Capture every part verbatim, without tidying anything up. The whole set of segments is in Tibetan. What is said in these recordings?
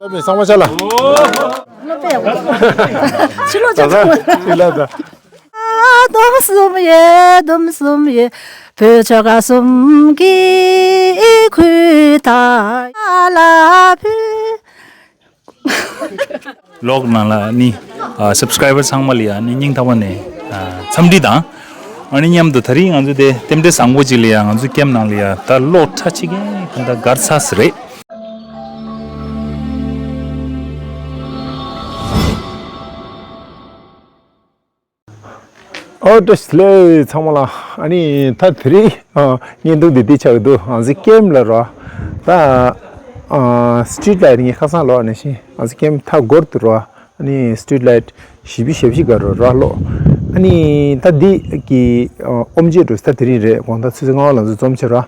ཚང་མ་ཆ་ལ། ཕྱི་ལོགས་ཆ་ཚང་མ། ཕྱི་ལོགས་ད། སྡོམ་གསུམ་ཡོད། སྡོམ་གསུམ་ཡོད། བོད་ཆོལ་ཁ་གསུམ་གྱི་ཁུལ་དང་། ལ་བུ། ལོག་ནང་ལ་ནི་ཨ་སབ་སི་ཀ་རའི་བར་ཚང་མ་ལ་ཡ་ནི་སྙིང་ཐག་པ་ནས་ཨ་འཚམས་འདྲི་དང་། ཨ་ནི་མཉམ་དུ་དེ་རིང་ང་ཚོ་དེ་རྟེན་འབྲེལ་བཟང་པོ་ཅིག་ལ་ཡ་ང་ཚོ་ཀེམ་ནང་ལ་ཡ་ད་ལོག་ཁྲ་ཆེ་གེ་ག་འདྲ་གར་ཚ་ས་རེད། ཨོ་བཀྲ་ཤིས་བདེ་ལེགས་ཚང་མ་ལ། ཨ་ནི་ད་དེ་རིང་ཨ་བརྙན་ཐུང་འདི་འདི་ཆགས་འདུག་ང་ཚོའི་ཀེམ་ལ་རོ། ད་ཨ་སི་ཊི་རིཊ་ལའིཊ་ངས་ཁ་སང་ལོག་ནས་ཤིང་ང་ཚོའི་ཀེམ་མཐའ་སྐོར་དུ་རོ། ཨ་ནི་སི་ཊི་རིཊ་ལའིཊ་བཞི་བཅུ་ཞེ་བཞི་ག་རོ་རོ་ལོ། ཨ་ནི་ད་འདི་གི་ཨ་ཨོམ་ཇེ་འགྲོ་ད་དེ་རིང་རེད། དགོང་དག་ཆུ་ཚོད་ལྔ་པ་ལ་ཚོ་འཛོམས་བྱེད་རོ། ཨ་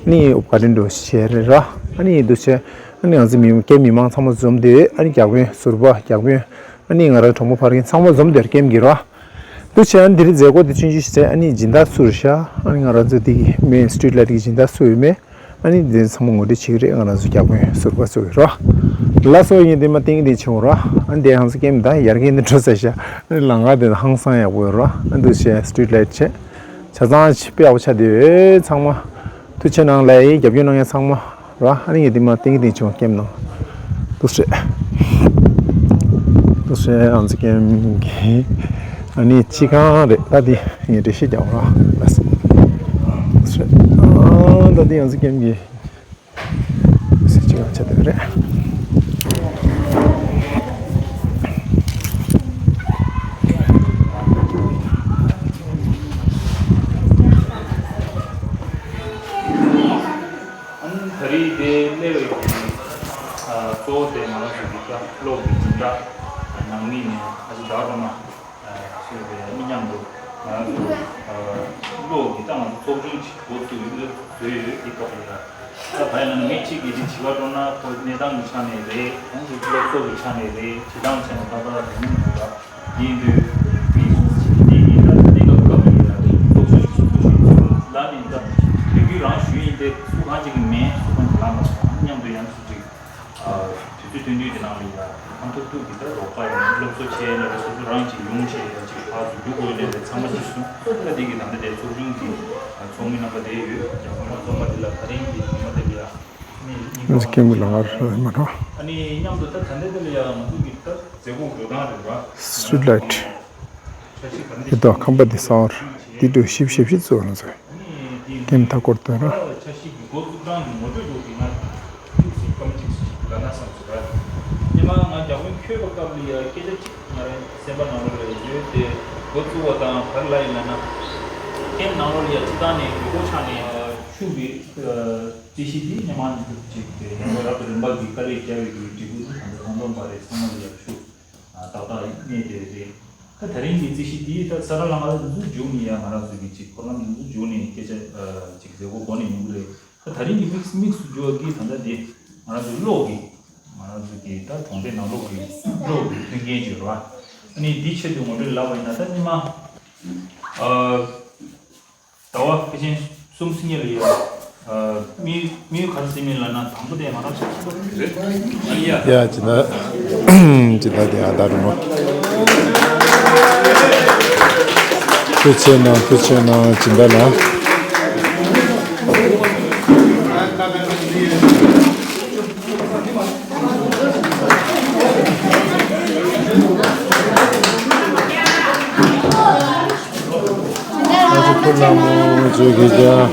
ནི་ཨོབ་ག་དྲན་འགྲོ་བྱེད་རེད་རོ། ཨ་ནི་འདུག་བྱེད། ཨ་ནི་ང་ཚོ་མི་ཀེམ་མི་མང་ཚང་མ་འཛོམས་དེ། ཨ་ནི་བརྒྱ་དཔོན་ཟུར་པ་བརྒྱ་དཔོན། ཨ་ནི་ང་རང་གྲོགས་མོ་ཕ་རྒན་ཚང་མ་འཛོམས་དེར་ཀེམ་གྱི་རོ། འདུག་བྱས། ཨ་ནི་འདིར་མཛད་སྒོ་དེ་ཆུང་ཆུང་ཞིག་བྱས། ཨ་ནི་སྦྱིན་བདག་ཚུར་ཤ། ཨ་ནི་ང་རང་ཚོ་འདི་གི་མེ་སི་ཊི་རིཊ་ལའིཊ་གི་སྦྱིན་བདག་ཚུར་ཡོད་མེད། ཨ་ནི་འདི་ཚང་མ་ངོ་སྤྲོད་བྱེད་ཀྱི་རེད། ང་རང་ཚོ་བརྒྱ་དཔོན་ཟུར་པ་ཚོ་གི་རོ། ལ་སོ་ཡིན་འདི་མ་ཏིང་འདི་ཆེ་བོ་རོ། ཨ་ནི་འདི་ཧང་སང་ཀེམ་ད་ཡར་རྒན་འདི་འགྲོ་ཚར་ཤ། ཨ་ནི་ལམ་ཁ་འདི་ཧང་སང་ཡག་པོ་ཡོད་རོ། ཨ་འདུག་བྱས་སི་ཊི་རིཊ་ལའིཊ་བྱས། ཆ་ཚང་ཆ་དཔེ་ཡག་པོ་ཆགས་བསྡད་ཡོད་ཚང་མ། ཐུགས་རྗེ་གནང་ལ་ཡི་རྒྱབ་སྐྱོར་གནང་ཡ་ཚང་མ་ར། ཨ་ནི་ངས་དེ་མ་ཏིང་ཏིང་བྱུང་ཀེམ་ནང་འདུག་སེ། འདུག་སེ་ཨང་ཙི་ཀེམ་གི་ཨ་ནི་སྤྱི་ཁང་རེད། ད་དེ་ངས་འགྲེལ་བཤད་རྒྱག་ར་ལ་སེ། འདུག་སེ་ཨ་ད་དེ་ཨང་ཙི་ཀེམ་གི་སེ་སྤྱི་ཁང་ཆ་དེ་རེད། ཨ་ནི་ད་རེས་དེ་སླེབས་པའི་གི་ཨ་གཙོ་བོ་དེ་ང་རང་ཚོ་གི་ད་གློག་གི་སྦྱིན་བདག་ནང་མི་ནས་ཨ་ཅེ་ཟླ་སྒྲོལ་མ་ཞེས་པའི་མི་མཉམ་དུ་ང་རང་ཚོ་གློག་གི་ད་ང་ཚོ་ཚོགས་ཆུང་ཅིག་འགོ་བཙུགས་ཡོད་བཟོས་ཡོད་དེ་སྐབས་ལ་ད་བར་ཡང་མི་གཅིག་གིས་དེ་བྱིས་པ་སྤྲོ་ན་ཁོ་གནས་སྟངས་ཀྱི་ཆ་ནས་རེད། ཁོང་ཚོ་སློབ་གསོ་གི་ཆ་ནས་རེད། བྱེད་སྟངས་ཆ་ནས་ད་ལྟ་རེད་མི་འདུག་ད། ཡིན་དུས་མི་སུ་ཞིག་དེ་ཡིན་ན་གནས་སྐབས་སྐབས་ཡིན་ན་རེད། སློབ་གསོ་ཞིག་སུ་ཞིག་ལ་ནི་ད་དུས་རྒྱུན་རང་ཞུ་ཡིན་ཏེ་སུ་གང་ཅིག་གི་མེད་སུ་གང་གི་ལ་མ་སོང་མཉམ་དུ་ཡང་སུ་ཅིག་དུས་ཚོད་སྟོན་དུས་དེ་ནང་ལ་ཡ་ཧམ་ཐུག་ཐུག་གི་ད་རོགས་པ་ཡིན་སློབ་གསོ་བྱས་ན་རེད། སོ་སོ་རང་ཅིག་ཡོང་བྱས་ཡ་ཅིག་ཕར་ཚུར་རྒྱུག་དགོས་ནས་རེད། ཚང་མ་ཅིག་སོང་ད་དེ་གི་ད་ལྟ་དེ་ཚོགས་ཆུང་གི་ཚོགས་མི་རྣམ་པ་དེ་ཡོད་ཀྱང་ཚང་མ་འཛོམས་པ་དེ་ལ་ད་རིང་གི་ཚང་མ་དེ་ལ་ཡ། ང་ཚོ་ཀེམ་གྱི་ལམ་ཁར་མ་འགྲོ། ཨ་ནི་མཉམ་དུ་ད་ད་ལྟ་འདི་ལ་ཡང་ང་ཚོ་གི་ད་མཛད་སྒོ་འགྲོ་སྟངས་རེད་བ། སི་ཊི་རིཊ་ལའིཊ་འདི་དག་ཁང་པ་འདི་གསར་འདི་འགྲོ་ཞིབ་ཞིབ་ཞིབ་བཟོ་ང་ཚོ་ཀེམ་མཐའ་སྐོར་དུ་ར། འཆར་གཞི་གི་འགོ་བཙུགས་སྟངས་ཀྱི་ངོ་སྤྲོད་འགྲོ་གི་ང་ཐུགས་སུ་བཀའ་མོལ་ཅིག་ཞིག་ལ་ན་བསམ་ཚུལ་ར། སྔོན་མ་ང་རྒྱ་དཔོན་འཁོད་པ་སྐབས་ལ་ཡ་སྐད་ཆ་གཅིག་ང་རང་སེམས་པ་ནང་ལོགས་ལ་ཡོད་དེ་འགོ་བཙུགས་པ་དང་ག་རེ་ལབ་ཡིན་ལབ་ན་ཀེམ་ནང་ལོགས་ལ་ཡ་སྤྱི་བཏང་ནས་ཡོད་སྒོ་ཆགས་ནས་ཆུ་བི་རྩིས་གཞི་འདི་སྔོན་མ་ཅིག་དེ་ཡང་རབ་ཏུ་རིམ་པ་གིས་དཀའ་ལས་བརྒྱབ་པའི་གི་འབྲས་བུ་འདི་ད་ལྟ་ཐོན་ཐོན་པ་རེད། ཚང་མ་ལ་ཡག་ཤོས་ཏག་ཏག་གནས་དེ་རེད། ད་ད་རིང་གི་རྩིས་གཞི་འདི་ད་ས་ར་ལང་ཀ་འདི་ཚོ་འཇུག་ནས་ཡ་ང་རང་ཚོ་གི་ཅིག་ཁོ་རང་འདི་ཚོ་འཇུག་ནས་སྐད་ཆ་ཅིག་མཛད་སྒོ་འགོ་ནས་ཡོང་གི་རེད། ད་ད་རིང་གི་དམིགས་དམིགས་སུ་འཇུག་པ་གི་ད་ལྟ་འདི་ང་རང་ཚོ་གློག་གི་ང་རང་ཚོ་གི་ད་གྲོང་སྡེ་ནང་ལོགས་གི་གློག་གི་མཐུན་རྐྱེན་ཅིག་རེད་བ། ཨ་ནི་འདི་ཆེད་དུ་ངོ་སྤྲོད་ལབ་པ་ཡིན་ན་ད་སྔོན་མ་ཨ། ཟླ་བ་ཕལ་ཆེར་གསུམ་ཙམ་ལ་ཡ། ཨ་དམིགས་དམིགས་ག་རེ་ཟེར་མིན་ལབ་ན་དང་པོ་དེ་ང་རང་ཚོ་ཡ་ཇི་ལྟ་ཇི་ལྟ་དེ་ཨ་ད་རུ་མོ། ཐུགས་ཆེ་གནང་། ཐུགས་ཆེ་གནང་། ཇི་ལྟ་ལ། ཨ་ཅེ་ཁོ་ལ་མོ་ཅོ་གི་ཀྱང་།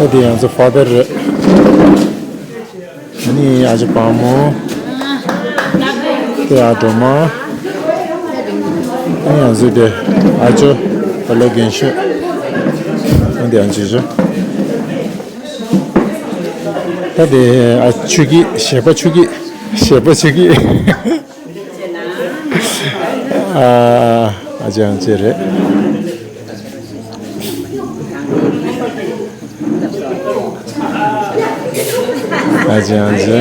ཨ་དེ་ཡང་ཚོ་ཕ་དར་རེད། ཨ་ནི་ཨ་ཅེ་པ་མོ། དེ་ཨ་སྒྲོལ་མ། ཨ་ནི་ཡང་ཚོ་དེ་ཨ་ཅོ་ད་ལོ་རྒན་ཤོས། ཨ་དེ་ཨ་ཅེ་ཅོ། ད་དེ་ཨ་ཆུ་སྐྱིད་གཞས་པ་ཆུ་སྐྱིད་གཞས་པ་ཆུ་སྐྱིད། ཨ་ཨ་ཅེ་ཨང་ཅེ་རེད། ཨ་ཅེ་ཨང་ཅེ།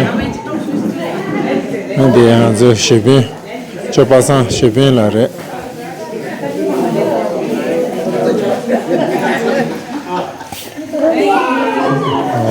ཨ་དེ་ང་ཚོ་གཞས་དཔོན་ཅོ་པ་སངས་གཞས་དཔོན་ལགས་རེད། ཨ་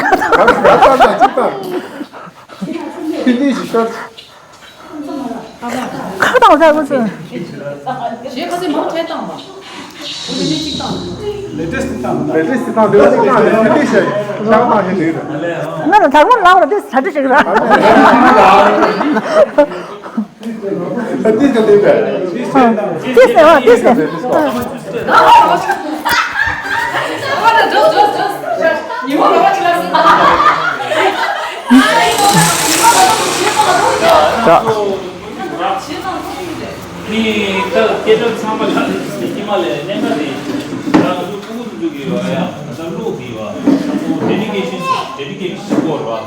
ཁ་བཏང་ཁ་བཏང་ཁ་བཏང་། ཁ་བཏང་ཟེར་གོ་ཚོད། ཞེས་ཁ་སེ་མང་ཆེ་བཏང་བ། འོ་དེ་ནས་གཅིག་བཏང་། ལེ་ཊེ་སི་བཏང་། ལེ་ཊེ་སི་བཏང་། དེ་བ་གཅིག་བཏང་། ལེ་ཊེ་སི་ཤག་ཤག་བཏང་ཞིག་རེད། ང་ལ་ཐག་མ་ལག་ལ་དེ་ས་ཏྲི་ཞིག་ར། ཨ་ཏི་ཏི་ཏི་ཏི། ཏི་སེ་བ་ཏི་སེ། ད། ནི་ད་སྐད་གྲགས་ཚང་མ་ལ་ནི་དཀྱིལ་མ་ལས་གནད་འགག་རེད། ད་ང་ཚོ་ཕྲུ་གུ་ཚོ་གི་ཡོད་ཡ། ད་ལོག་གི་ཡོད། ད་ཚོ་ཌེ་ཌི་ཀེ་ཤན་ཌེ་ཌི་ཀེ་ཤན་སྐོར་བ།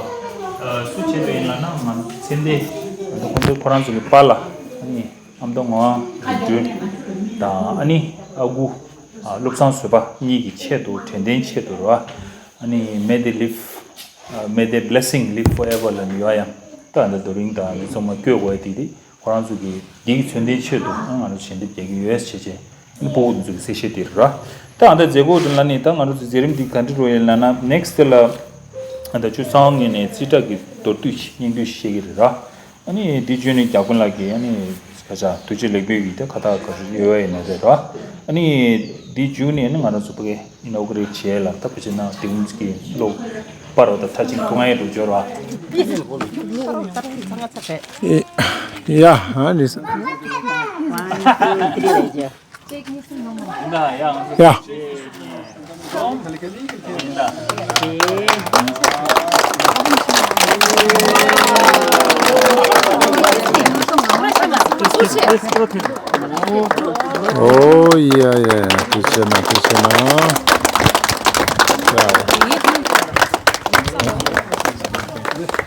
སུ་བྱེད་འདོད་ཡིན་ལབ་ན་ང་ཚོ་ཚེ་འདས་ད་ཁོང་ཚོ་ཁོ་རང་ཚོ་གི་པཱ་ལགས་ཨ་ནི་ཨ་མདོ་ངག་དབང་དགེ་འདུན་དང་ཨ་ནི་ཨ་ཁུ་བློ་བཟང་བཟོད་པ་གཉིས་ཀྱི་ཆེད་དུ་དྲན་རྟེན་ཆེད་དུ་རེད་བ། ཨ་ནི་May they live, uh, may their blessing live forever ལབ་ཡོད་ཡ། ད་ད་རྡོ་རིང་དང་མི་ཚང་མ་བསྐྱོད་དགོས་ཡ་དེ་དེ། ཁོ་རང་ཚོ་གི་འདིའི་མཚོན་དོན་ཆེད་དུ་ང་རང་ཚོ་ཞལ་འདེབས་རྒྱག་གི་ཡོད་ཟེར་བྱས་བྱས། ཨ་ནི་ཕྲུ་གུ་དེ་ཚོ་གི་གསལ་བཤད་དེ་རེད་ར། ད་ཨ་ད་མཛད་སྒོ་དེ་ལ་ནི་ད་ང་རང་ཚོ་མཛད་རིམ་འདི་ག་འདྲ་རུ་ཡིན་ལབ་ན་ནེག་སི་ཊི་ལ་ཨ་ད་ཆུ་ཚང་ངོས་ནས་རྩིས་ཁྲ་གི་མདོར་བསྡུས་ཤིག་སྙིང་བསྡུས་ཤིག་བཤད་ཀྱི་རེད་ར། ཨ་ནི་འདི་བརྒྱུད་ནས་རྒྱ་དགོན་ལགས་ཀྱིས་ཨ་ནི་ཁ་ཆ་ཐུགས་རྗེ་ལེགས་འབུལ་གྱི་ད་ཁ་བཏགས་ག་ཚོད་ཡོད་ཡིན་ན་རེད་ར། ཨ་ནི་འདི་བརྒྱུད་ནས་ཨ་ནི་ང་རང་ཚོ་ཕ་གི་ཨི་ནོ་གུ་རེ་ཊི་བྱས་ལ་ད་ཕལ་ཆེར་ན་དེ་རིང་གི་གློག་པར་བ་དང་ཁྲ་ཆིག་ཐུང་ངེ་རུ་འབྱོར་བ། ཡ་ཨ་ནི་ས། ཡ། ཨོ་ཡ་ཡ་ཡ། ཐུགས་རྗེ་ཆེ་གནང་། ཐུགས་རྗེ་ཆེ་གནང་། ཡ།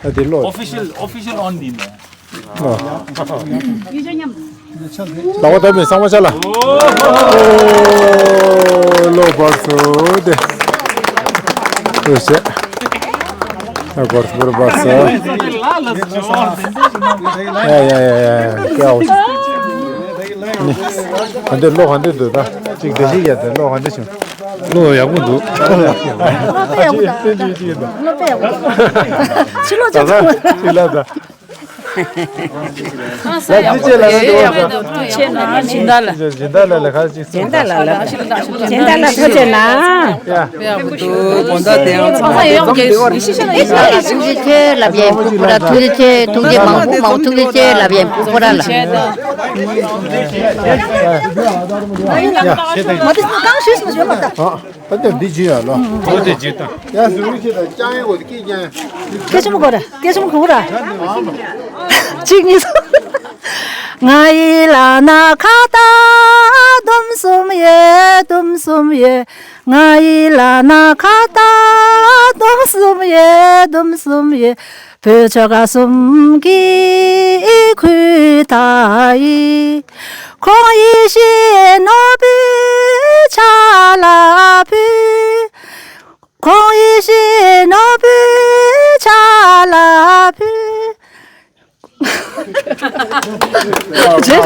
ཨ་དེ་ལོ། ཨོ་ཕི་ཤལ་ཨོ་ཕི་ཤལ་ཨོན་འདི་ནས། ལོ། ལག་པ་བརྡབ་ནས་གསང་བ་ཆ་ལ། ཨོ་ལོ་བར་སོ་དེ། ཐུགས་རྗེ་ཆེ། ཨ་བར་སོ་བར་སོ། ཡ་ཡ་ཡ་ཡ་ཡ། ནི། ག་འདྲ་བློ་ག་འདྲ་འདུག་ད། གཅིག་བདེ་སྐྱིད་ཡ་དེ་བློ་ག་འདྲ་བྱུང་། བློ་ཡག་པོ་འདུག་བློ་ཡག་པོ་འདུག་ཅི་ལ་ཅི་ལ་ཅི་ལ། བློ་དཔེ་ཡག་པོ་འདུག་ཕྱི་ལོགས་ཅི་ལ་ཅི་ལ་ད། ལ་ཅི་ཅེ་ལ་ལ་འདུག་བ། ཆེ་ན་སྦྱིན་བདག་ལ། སྦྱིན་བདག་ལ་ལ་ཁ་ཅིག་སྦྱིན་བདག་ལ་ལ། སྦྱིན་བདག་ལ་ཐུགས་རྗེ་ཆེ་གནང་། ཡ། དགོངས་དག་དེ་ཡང་ཚང་མ་ཡོང་གི་ཐུགས་རྗེ་ཆེ་ལབ་ཡས་ཕུ་ཕུ་ལ་ཐུགས་རྗེ་ཆེ། ཐུགས་རྗེ་མང་པོ་མང་པོ་ཐུགས་རྗེ་ཆེ་ལབ་ཡས་ཕུ་ཕུ་ར་ལ། ཡ། མ་དེ་གང་ཞུས་སོང་ཞུས་མ་ད། ཨ། ད་ལྟ་འདི་བྱེད་ཡ་ལོ། ཨོ་དེ་བྱེད་དང་། ཡ་ཟུར་བྱེད་དང་ཅང་ཡ་གོ་དེ་སྐད་ཀྱང་། སྐད་ཆུང་གོ་ར་སྐད་ཆུང་གོ་ར། གཅིག་གཉིས་གསུམ། ང་ཡི་ལ་ན་ཁ་ཏ་ དུམ་གསུམ་ཡོད། དུམ་གསུམ་ཡོད། ང་ཡི་ལག་ན་ཁ་བཏགས་དུམ་གསུམ་ཡོད། དུམ་གསུམ་ཡོད། བོད་ཆོལ་ཁ་གསུམ་གྱི་ཁུར་ཐག་ཡིན། ཁོང་ཡིད་བཞིན་ནོར་བུའི་ཆ་ལ་ཕུལ། ཁོང་ཡིད་བཞིན་ནོར་བུའི་ཆ་ལ་ཕུལ། རྗེས་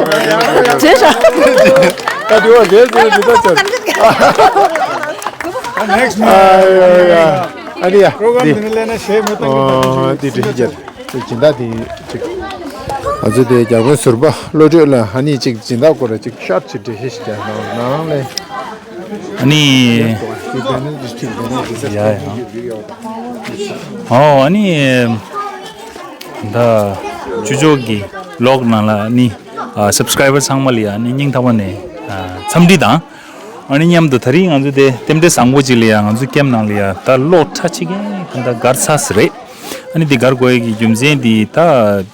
རྗེས་ཤ། ད་དེ་བ་རྗེས་རྗེས་འདི་ད་ཚར། Next ཨ་ཡ་ཡ། ཨ་ནི་ཡ། པྲོ་གྷ་རམ་འདི་འདི་ནི་ལས་ན་ཞེ་མི་ཏང་གི་ཨོ་ཏང་འདི་འདྲི་ཤི་རྒྱལ། སྦྱིན་བདག་དེ་ཅིག་ང་ཚོ་དེ་རྒྱ་དཔོན་ཟུར་པ་བློ་གྲོས་ལ་ཧ་ནི་ཅིག་སྦྱིན་བདག་སྐོར་ལ་ཅིག་ཤར་ཅིག་འགྲེལ་བཤད་ཞིག་རྒྱག་གནང་ནང་ལས། ཨ་ནི། དེ་དེ་ནི་དེ་ཅིག་དེ་ནི་དེ་ཡ་ཡ། ཨོ་ཨ་ནི། ད་ཅུ་ཅོག་གི་ལོག་ནང་ལ་ཨ་ནི་ཨ་སབ་སི་ཀ་རའི་བར་ཚང་མ་ལ་ཡ་ཨ་ནི་སྙིང་ཐག་པ་ནས་ཨ་འཚམས་འདྲི་དང་། ཨ་ནི་མཉམ་དུ་ད་རིང་ང་ཚོ་དེ་རྟེན་འབྲེལ་བཟང་པོ་ཅིག་ལ་ཡ་ང་ཚོ་ཀེམ་ནང་ལ་ཡ་ད་གློག་ཁྲ་ཆིག་གེ་ག་འདྲ་སྒར་ཚར་ཟེར་རེད། ཨ་ནི་དེ་སྒར་དགོས་ཡས་ཀྱི་རྒྱུ་མཚན་དེ་ད་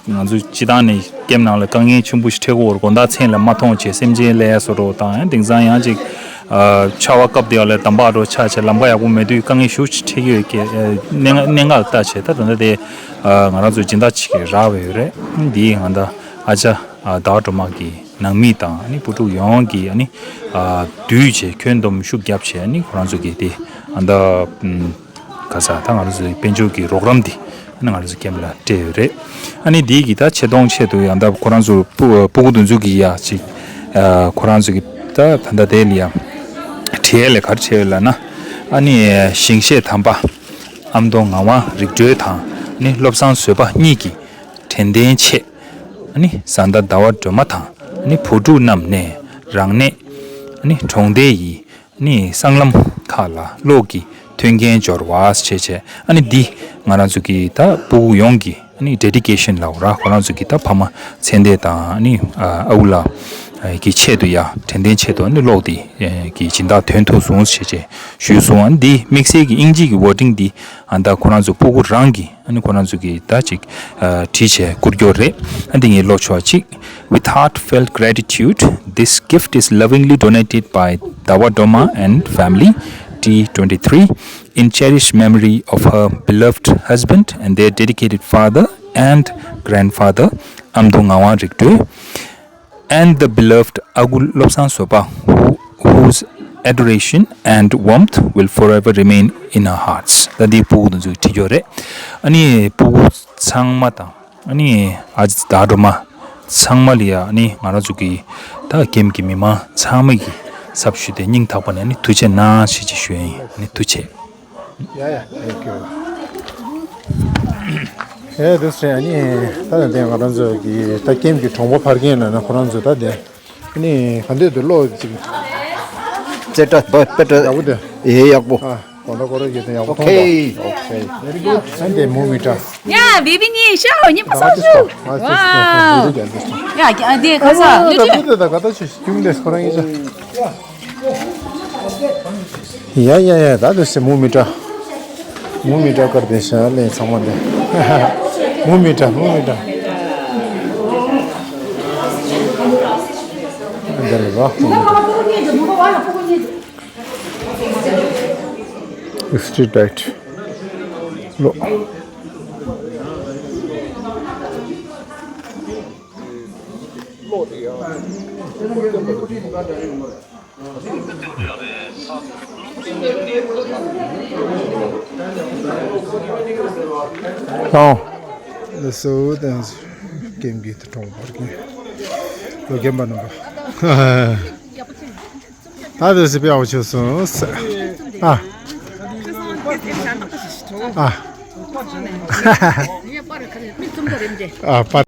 ང་ཚོ་སྤྱི་བཏང་ནས་ཀེམ་ནང་ལ་དཀའ་ངལ་ཆེན་པོ་ཞིག་འཕྲད་ཀྱི་ཡོད་རེད། དགོང་དག་མཚན་ལ་མ་མཐོང་བྱས་སེམས་ཅན་ཀླད་ཡ་སོ་འདྲ་དང་ཡང་དེང་སང་ཡང་ཅིག་ཨ་ཆར་པ་སྐབས་དེ་ཡ་ལ་དམ་པ་འདྲ་ཆགས་བྱས་ལམ་ཁ་ཡག་པོ་མེད་དུས་དཀའ་ངལ་ཞེ་པོ་ཅིག་འཕྲད་ཀྱི་ཡོད་ཀྱི་ཨ་གནད་འགག་ལྟ་བྱས་ད་ད་ལྟ་དེ་ཨ་ང་རང་ཚོ་སྦྱིན་བདག་ཅིག་གིས་རག་པ་ཡོད་རེད། འདི་ང་ད་ཨ་ཅག་ཨ་ཟླ་བ་སྒྲོལ་མ་གི་ནང་མི་དང་ཨ་ནི་བུ་ཕྲུག་ཡོངས་ཀྱིས་ཨ་ནི་ཨ་བསྡུས་བྱས་ཁྱོན་བསྡོམས་ཤུགས་བརྒྱབ་བྱས་ཨ་ནི་ཁོ་རང་ཚོ་གི་དེ་ཨ་ད་ཨམ་ག་ས་ད་ང་རང་ཚོའི་དཔལ་འབྱོར་གྱི་རོགས་རམ་འདི་ཨ་ནི་ང་རང་ཚོ་ཀེམ་ལ་སྤྲད་ཡོད་རེད། ཨ་ནི་འདི་གི་ད་ཆེ་མཐོང་ཆེད་དུ་ཡང་ད་ཁོ་རང་ཚོ་སྤུ་སྤུ་གུ་དེ་ཚོ་གི་ཡ་ཅིག་ཨ་ཁོ་རང་ཚོ་གི་ད་ད་ལྟ་དེ་ལ་ཡ་བྲིས་ཡས་ལ་ག་རེ་བྲིས་ཡོད་ལབ་ན་ཨ་ནི་ཞིང་གཤེགས་དམ་པ་ཨ་མདོ་ངག་དབང་རིག་གྲོལ་དང་ཨ་ནི་བློ་བཟང་བཟོད་པ་གཉིས་ཀྱི་དྲན་རྟེན་ཆེད། ཨ་ནི་བཟའ་ཟླ་ཟླ་བ་སྒྲོལ་མ་དང་ཨ་ནི་བུ་ཕྲུག་རྣམས་ནས་རང་གནས་ཨ་ནི་གྲོང་སྡེ་ཡི་ཨ་ནི་སྲང་ལམ་ཁག་ལ་གློག་གི་མཐུན་རྐྱེན་སྦྱོར་བ་བྱས་བྱས་ཨ་ནི་འདི་ང་རང་ཚོ་གི་ད་སྤུ་གུ་ཡོངས་ཀྱི་ཨ་ནི་ཌེ་ཌི་ཀེ་ཤན་ལབ་ར། ཁོ་རང་ཚོ་གི་ད་ཕ་མ་ཚེ་འདས་དང་ཨ་ནི་ཨ་ཨ་ཁུ་ལ་གི་ཆེད་དུ་ཡ་དྲན་རྟེན་ཆེད་དུ་ཨ་ནི་གློག་འདི་གི་སྦྱིན་བདག་ཐོན་ཐུབ་སོང་བྱས་བྱས་ཞུས་སོང་། ཨ་ནི་འདི་དམིགས་བསལ་གྱི་དབྱིན་ཇི་གི་ཝར་ཌིང་འདི་ཨ་ད་ཁོ་རང་ཚོ་སྤུ་གུ་རང་གི་ཨ་ནི་ཁོ་རང་ཚོ་གིས་ད་ཅིག་ཨ་བྲིས་བྱས་བསྐུར་རྒྱུ་རེད། ཨ་འདི་ངས་ཀློག་ཆོག་ཅིག With heartfelt gratitude, this gift is lovingly donated by Dawa Doma and family, T twenty-three, in cherished memory of her beloved husband and their dedicated father and grandfather, Amdo Ngawang Rikdwe. And the beloved Agu Lobsang Soba, who, whose adoration and warmth will forever remain in our hearts. ད་འདི་སྤུ་གུ་དེ་ཚོས་བྲིས་ཡོད་རེད། ཨ་ནི་སྤུ་གུ་ཚང་མ་དང་ཨ་ནི་ཨ་ཅག་ཟླ་བ་སྒྲོལ་མ་ཚང་མ་ལ་ཡ་ཨ་ནི་ང་རང་ཚོ་གི་ད་ཀེམ་གྱི་མི་མང་ཚང་མ་གི་ཚབ་ཞུས་ཏེ་སྙིང་ཐག་པ་ནས་ཨ་ནི་ཐུགས་རྗེ་གནང་ཞེས་ཅིག་ཞུ་ཡ་ཡིན། ཨ་ནི་ཐུགས་རྗེ་ཆེ། ཡ་ཡ། Thank you. ཨེ་དེ་སྲས་ཨ་ནི་ད་ལྟ་དེ་ང་རང་ཚོ་གི་ད་ཀེམ་གྱི་གྲོང་པ་ཕར་ཁེན་ལ་ན་ཁོ་རང་ཚོ་ད་དེ་ཨ་ནི་ག་འདོད་དུ་ལོ་ཅིག་ཙེ་ཏྲ་བ་པེ་ཏྲ་ཡག་པོ་དེ་ཨེ་ཡག་པོ། ཨ་གོ་ན་གོ་ར་གི་དེ་ཡག་པོ་མཐོང་དོ། Okay. Very good. ཨ་འདི་མུ་མི་ཏྲ། ཡ་བི་བི་ཉི་ཤ་ཧོ་ཉི་པ་སོ་སུ། ཝའོ། ཡ་དེ་ག་ས་ཡོད་ཅི། ད་དེ་ད་ག་ད་ཆུ་ཁྱུང་དེ་ཁོ་རང་ཡིན་ས། ཡ་ཡ་ཡ། ད་དེ་སེ་མུ་མི་ཏྲ། མུ་མི་ཏྲ་ཀར་དེ་ཤ་ལེ་ཚང་མ་དེ། མུ་མི་ཏྲ་མུ་མི་ཏྲ། འདི་ལ་བ་མུ་མི་ཏྲ། སི་ཊི་རི་ཊི་ལའིཊ། ལོ། ལགས་སོ། ད་ཀེམ་གྱི་གྲོང་པར་གྱི་ལོ་རྒན་པ་རྣམ་པ། ད་དེ་སི་པི་ཨའོ་ཆོས་སོང་ཨ། ཨ། ཨ་པ།